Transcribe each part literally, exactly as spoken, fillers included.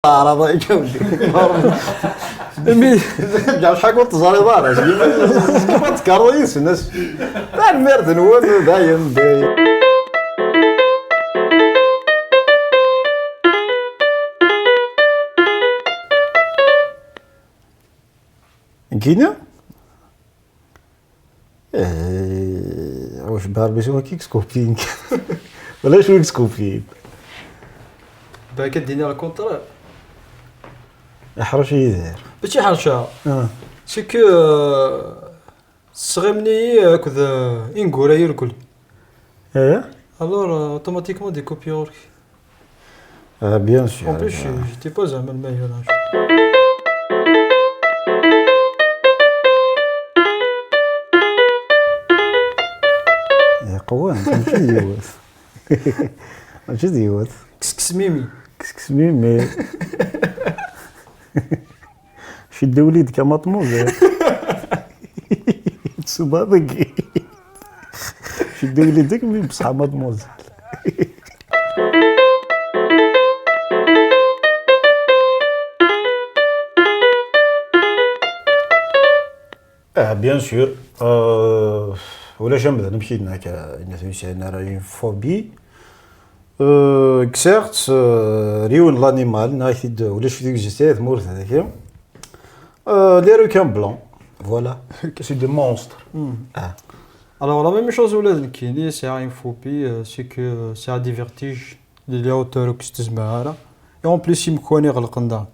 Aɛraḍ akka. Imi ǧeɛ, acḥal ur teẓriḍ ara, seg ma tkerḍ yid-sen, as-, tanemmirt-nwen, dayen, dayen. Gina? Eh, واش باربي سوا كيكس كوبينغ؟ ولا شو كيكس كوبينغ؟ Bah, ad d-iniɣ le contraire. Iḥṛec Yidir. Mačči ḥerceɣ. Ah. C'est que, euh, tesɣimni-yi akked, euh, ineggura irkelli. Eh? Alors, euh, automatiquement, des copies. Ah, bien sûr, en plus, bien. Je, j'étais pas زعما le meilleur. Yeqwa, mačči d yiwet. Mačči d yiwet. Keskes mimi. Keskes mimi. Ceddi وليدك يا mademoiselle. Tsuba deg. Ceddi وليدك, mais بصح mademoiselle. Ah, bien sûr. Euh, ulac amdan, amek i d-nna akka, yenna-t ur yesɛin ara une phobie. Euh, ksiɣ-tt, euh, ar yiwen n l'animal, nniɣ-ak-t-id, ulac deg existe tmurt dagi. Euh, les requins blancs. Voilà. C'est des monstres. Hmm. Ah. Alors, la même chose, ula d nekkini, sɛiɣ une phobie, euh, c'est que, euh, sɛiɣ des vertiges, di les hauteurs ur k-s-tezmir ara. Et en plus, imekwan ɣelqen daɣen.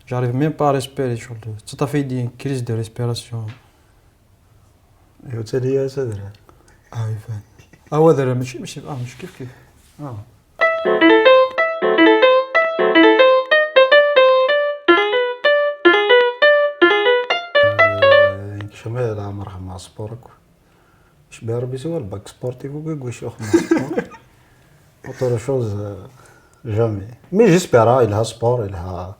J'arrive même pas à respirer, شغل, teṭṭef-iyi-d une crise de respiration. Yettali-as adrar. Ah, iban. Ah, wadrar, mačči, mačči, ah, mačči kif kif. Ah. Eh, kecmeɣ leɛmer ɣer sport akk. Cbi Rebbi siwa le bac sportif akk i gwic uxemmem sport. Autre chose, euh, jamais. Mais j'espère, ah, yelha sport, yelha,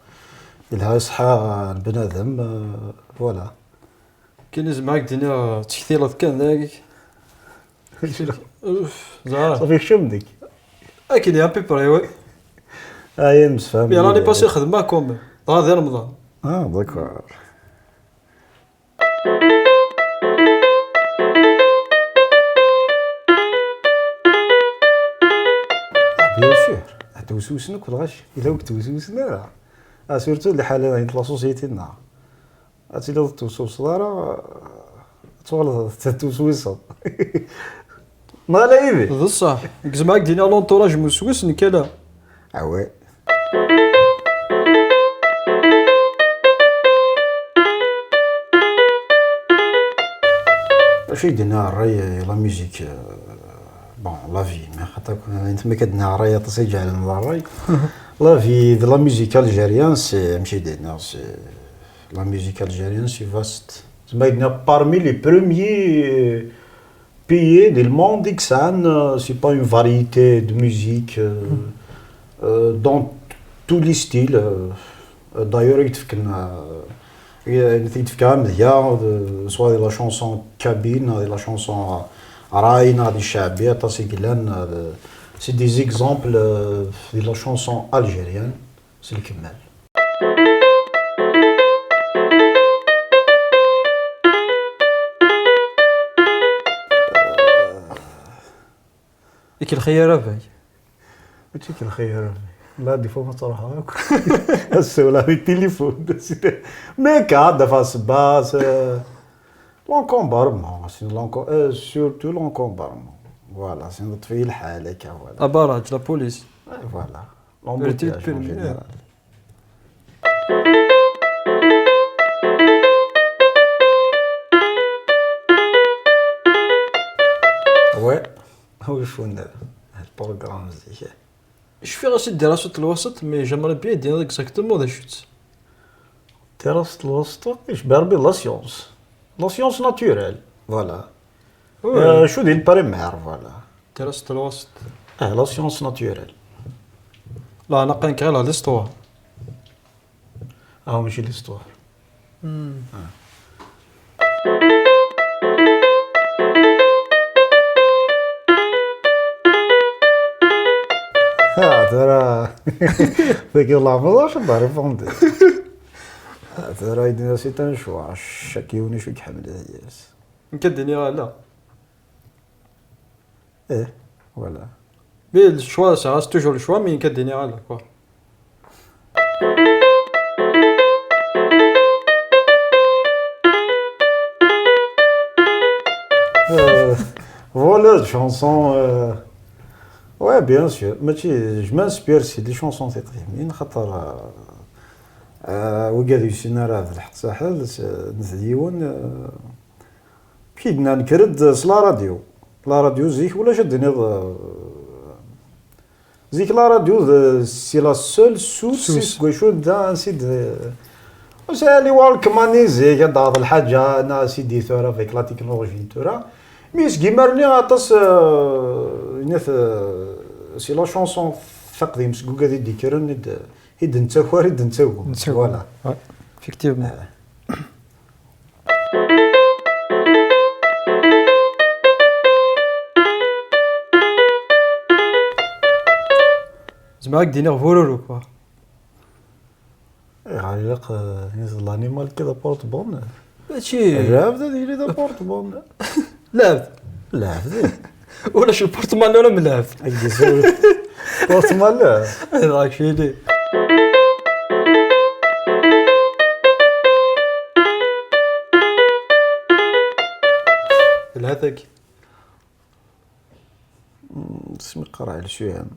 yelha ṣṣeḥḥa n bnadem, euh, voilà. Kan izmer ad k-d-iniɣ, euh, ttektileḍ kan dagi. Uf, ẓer. Safi kcem dik. Akken à peu près, oui. Ah, yemsefham. Mais l'année passée xedmeɣ quand même. Dɣa di Remḍan. Ah, d'accord. Bien sûr. Ad tweswsen akk lɣaci. Ila ur k-tweswsen ara. Ah, surtout les ḥala n la société-nneɣ. Ad tiliḍ tettweswseḍ ara, ad tuɣaleḍ tettweswiseḍ. Neɣ ala yid-i? D ṣṣeḥ. Gezmeɣ ad k-d-iniɣ l'entourage n uswis, nekk ala. Ah ouais. Acu i d-yenna ṛṛay, la musique, euh, bon, la vie, mais xaṭer, euh, ma k-d-yenna ṛṛay aṭas i ǧeɛlen d ṛṛay. La vie de la musique algérienne, c'est, amek i d-yenna, c'est, la musique algérienne, c'est vaste. Zeɛma, parmi les premiers, euh, pays du monde, i yesɛan, euh, c'est pas une variété de musique, euh, euh, dans tous les styles, euh, euh, d'ailleurs, i d-fkan, euh, i, i d-fkan amedya, euh, soit de la chanson kabyle, neɣ de la chanson, euh, ṛṛay, neɣ di ccaɛbi, aṭas i yellan, euh, c'est des exemples, euh, de la chanson algérienne. S lekmal. Ikelxi ara bay. Mačči ikelxi ara bay. La, des fois ma ttruḥeɣ akk. Ass-a ula di tilifun. Mais akka, ad d-afeɣ ssebba, c'est l'encombrement, c'est l'encom-, euh, surtout l'encombrement. Voilà, c'est notre fille, lḥal akka, voilà. Abaraj, la police. Ouais, voilà. L'embouteillage en général. Ouais. Ur cfun le programme zik. Cfiɣ-as i ddirasat lwaseṭ, mais j'aimerais bien dire exactement d acu-tt. Ddirasat lwaseṭ, icebbeḥ Rebbi la science. La science naturelle, voilà. Euh, acu di le primaire, voilà. Ddirasat lwaseṭ. Ah, la science naturelle. La, neɣ kan kra l'histoire. Ah, mačči l'histoire. Hmm. Ah. Ah, tura. Dagi la mazax de répondre. Ah, tura, il dit, c'est un choix. Chaque youn icu iḥemmel. Nekk ad d-iniɣ ala. Eh, voilà. Mais le choix, ça reste toujours le choix, mais nekk ad d-iniɣ ala, quoi. Euh, voilà, chanson, euh, ouais, bien sûr. Mais tu, je m'inspire, c'est des chansons, c'est très bien. خاطر, euh, euh, وقاعد يسينا راه في الحق ساحل، س-، نزيون، euh, كي نكرد س la radio. La radio زيك ولا شد نض-، زيك la radio ذ-، c'est la seule source. Source. كويشو دا نسيد. وسالي والك ماني زيك هاد بعض الحاجة، أنا سيدي ثورة avec la technologie ثورة. Mais سكي مرني غطس، آه، نث-، آه، c'est la chanson تقديم سكوكا دي ديكرن يد-، يد نتاكوار، يد نتاكو. نتاكو. Voilà. Ouais, effectivement. آه. زعما راك ديني غفورورو، كوا. إيه، على الأقل، آه، نزل l'animal كذا porte-bonne. ماشي. الراب ذا ديري ذا porte-bonne. لعب. لعب ذا. ولا شو porte-monnaie ولا ملعب. أي زول. Porte-monnaie. راك شيدي. الهاتك. مم، اسمي قرع الشيام.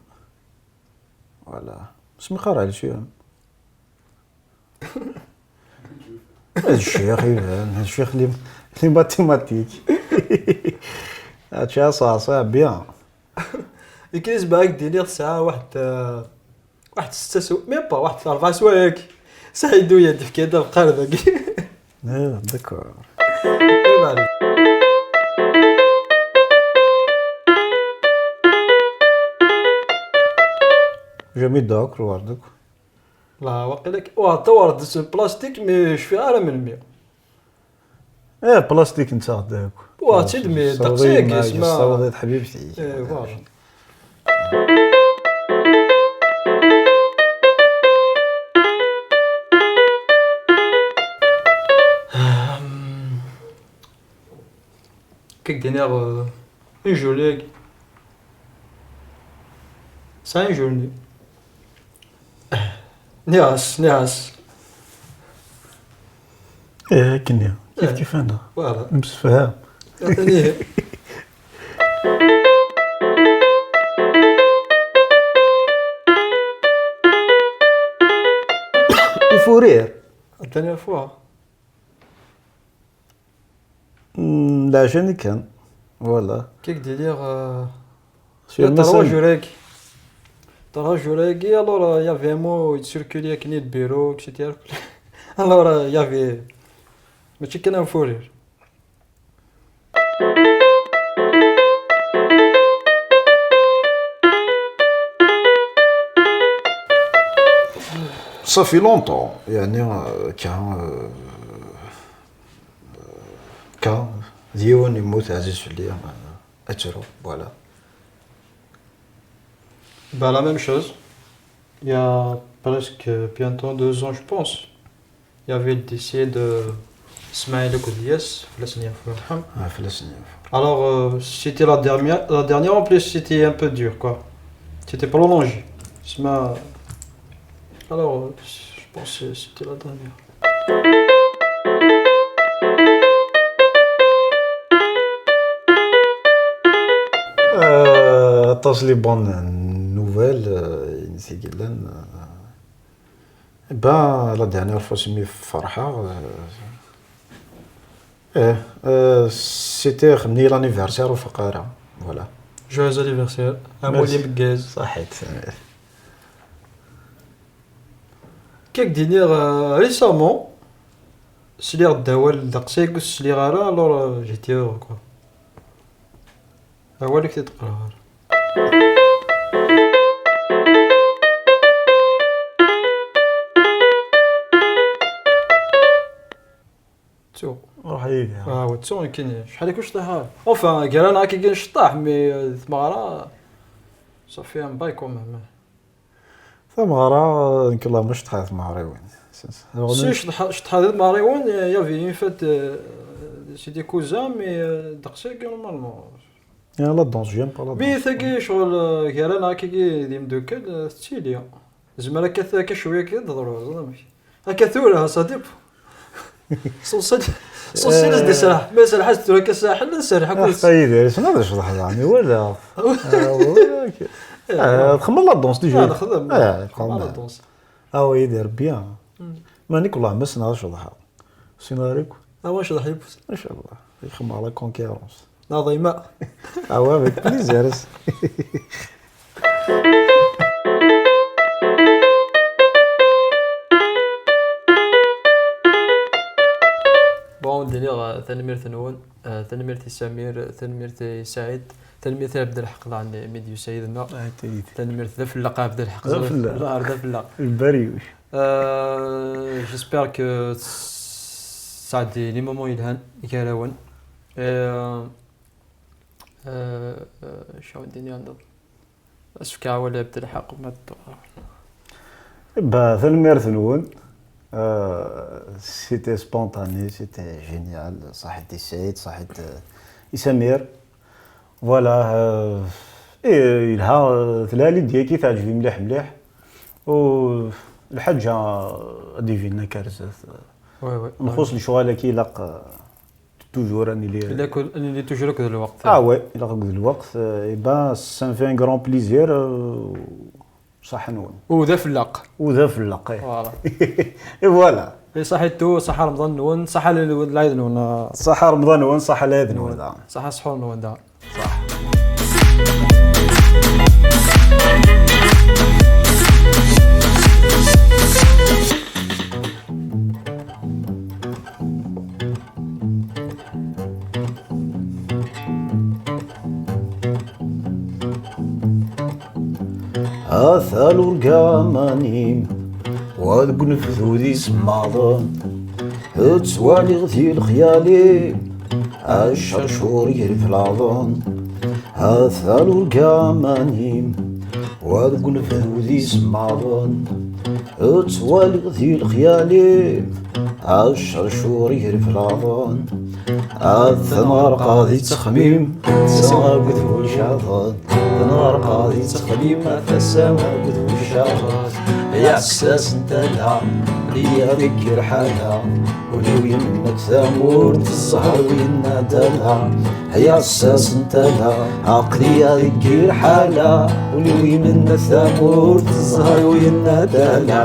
Voilà. اسمي قرع الشيام. هاد الشيخ يبان، هاد الشيخ لي، لي ماتيماتيك. هادشي صعصع بيان. يكريز باك ديني ساعة واحد، آه، واحد ست سو-، ميم با، واحد أربع سوايع. سعيدو يا دفكي هذا القرض. إيه، داكور. إيه، معليش. جميل داكور، واردك. لا، واقيلا ك-، واه، تا ورد س-، بلاستيك، مي شفيها راه من مية. إيه، بلاستيك نتا غداك. واه، تيد مي، صوتي دقيق، ما يسمع. صوتي حبيبتي. إيه، فوالا. كيك دينيغ، آه، اون جورني. سا اون جورني. نعاس، نعاس. إيه، كنيا. كيف، إيه. كيف أنا. فوالا. نمسفها. عطيني. الفورير. عطيني الفوا. مم، العشاء اللي كان. فوالا. كيك ديليغ، آه، سير يا ترى ميساج. جوراكي. ترى جوراكي، الوغ، آه، يا فيمو يتسيركولي كني البيرو، كشي تعرف. الوغ، آه، يا في، ماشي كان فورير. صافي لونطون، يعني، آه، كان، آه، كا ديون يموت عزيز عليا، اترو، فوالا. Bah, la même chose. Il y a presque bientôt deux ans, je pense. Il y avait le décès de Ismaël Koudlias, في la semaine. Ah, في la semaine. Alors, euh, c'était la dernière, la dernière en plus, c'était un peu dur, quoi. C'était prolongé. اسمع. Alors, euh, je pense que c'était la dernière. آه، عطاس لي بون نوفيل، آه، ينسي قلن، آه، با لا ديرنيير فوا سمي فرحة، آه، ايه، آه، سيتي خمني لانيفرسير وفقارة، فوالا. Joyeux anniversaire. عام ميرسي. ولي مكاز. صحيت. كيك دينيغ، آه، ريسامون سليغ الدوال دقسيك وسليغ على، الوغ، آه، جيتي هورو، كوا. هو اللي كنت تقرا. تو. روح يدي. اه، وتسو كاين شحال كنت شطيحة. اونفان، كان انا كي كنشطح، مي تمارا صافي ان باي كومون. Tameɣra, nekk la ma ceṭṭḥeɣ tmeɣriwin. Si ceṭṭḥeɣ di tmeɣriwin, il y avait une fête, euh, c'était cousin, mais euh, ddeqs-agi normalement. Ya la danse, j'aime pas la danse. Mais tagi ccɣel euh, gar-aneɣ akkagi d imdukal, euh, tettili. Zemreɣ akka akka cwiya akka d-teḍru, teẓriḍ amek. Akka tura, ça dépend. Sensel sensel as-d iserreḥ, ma iserreḥ-as tura akka saḥel, nserreḥ akk. Ax a Yidir, ssneɣ ad tecḍeḥ daɣen, wala. Txemmel la danse déjà. Ah, nexdem. Ah, txemmel la danse. Ah oui, Yidir, bien. Ma nekk, wallah, ma ssneɣ ad ceḍḥeɣ. Ssneɣ ara akk. Ah, wa ceḍḥ yiwet. Macallah. Ixemmem la concurrence. Lɛaḍima. Ah ouais, avec plaisir. Bon, d-iniɣ, euh, tanemmirt-nwen, euh, tanemmirt i Samir, tanemmirt i Saɛid, tanemmirt i Ɛebdelḥeq daɣen mi d-yusa yid-neɣ. Tanemmirt d afelleq a Ɛebdelḥeq. D afelleq. D afelleq. Lbariwc. Euh, j'espère que tesɛeddi les moments yelhan gar-awen. Euh, euh, euh, acu ara d-iniɣ nniḍen? Ad s-fkeɣ awal i Ɛebdelḥaq ma d-tuɣal. Bah, tanemmirt-nwen. Euh, c'était spontané, c'était génial. Ṣaḥit i Saɛid, ṣaḥit, euh, i Samir. Voilà, euh, eh, yelha, euh, tella l'idée-agi teɛǧeb-iyi mliḥ mliḥ. U lḥaǧa ad d-ibin akka ar zdat. Nxuṣ lecɣal-agi ilaq, euh, toujours ad nili. Ilaq ad nili toujours akked lweqt. Ah ouais, ilaq akked lweqt. Euh, eh ben, ça me fait un grand plaisir. Euh, Ṣaḥa-nwen. U d afelleq. U d afelleq, eh. Voilà. Et voilà. Et ṣaḥit-, ṣaḥa Remḍan-nwen, ṣaḥa l-, lɛid-nwen. Ṣaḥa Remḍan-nwen, ṣaḥa lɛid-nwen daɣen. Ṣaḥa ṣṣḥur-nwen daɣen. Ata lurga amanim, wa deg unebdu d isemmaḍen, ttwaliɣ di lexyal-im, acercur gar iflaḍen. Ata lurga amanim, wa deg unebdu d isemmaḍen, ttwaliɣ di lexyal-im, acercur gar iflaḍen. Ad tenɣerqeḍ di ttexmim, tasa akked wucaḍen. Tenɣerqeḍ di ttexmim, tasa akked wucaḍen. Ay aɛessas n tala, liya deg lḥala, ul-iw imenna-d tamurt, zzher-iw yenna-d ala. Ay aɛessas n tala, aql-iyi deg lḥala, ul-iw imenna-d tamurt, zzher-iw yenna-d ala.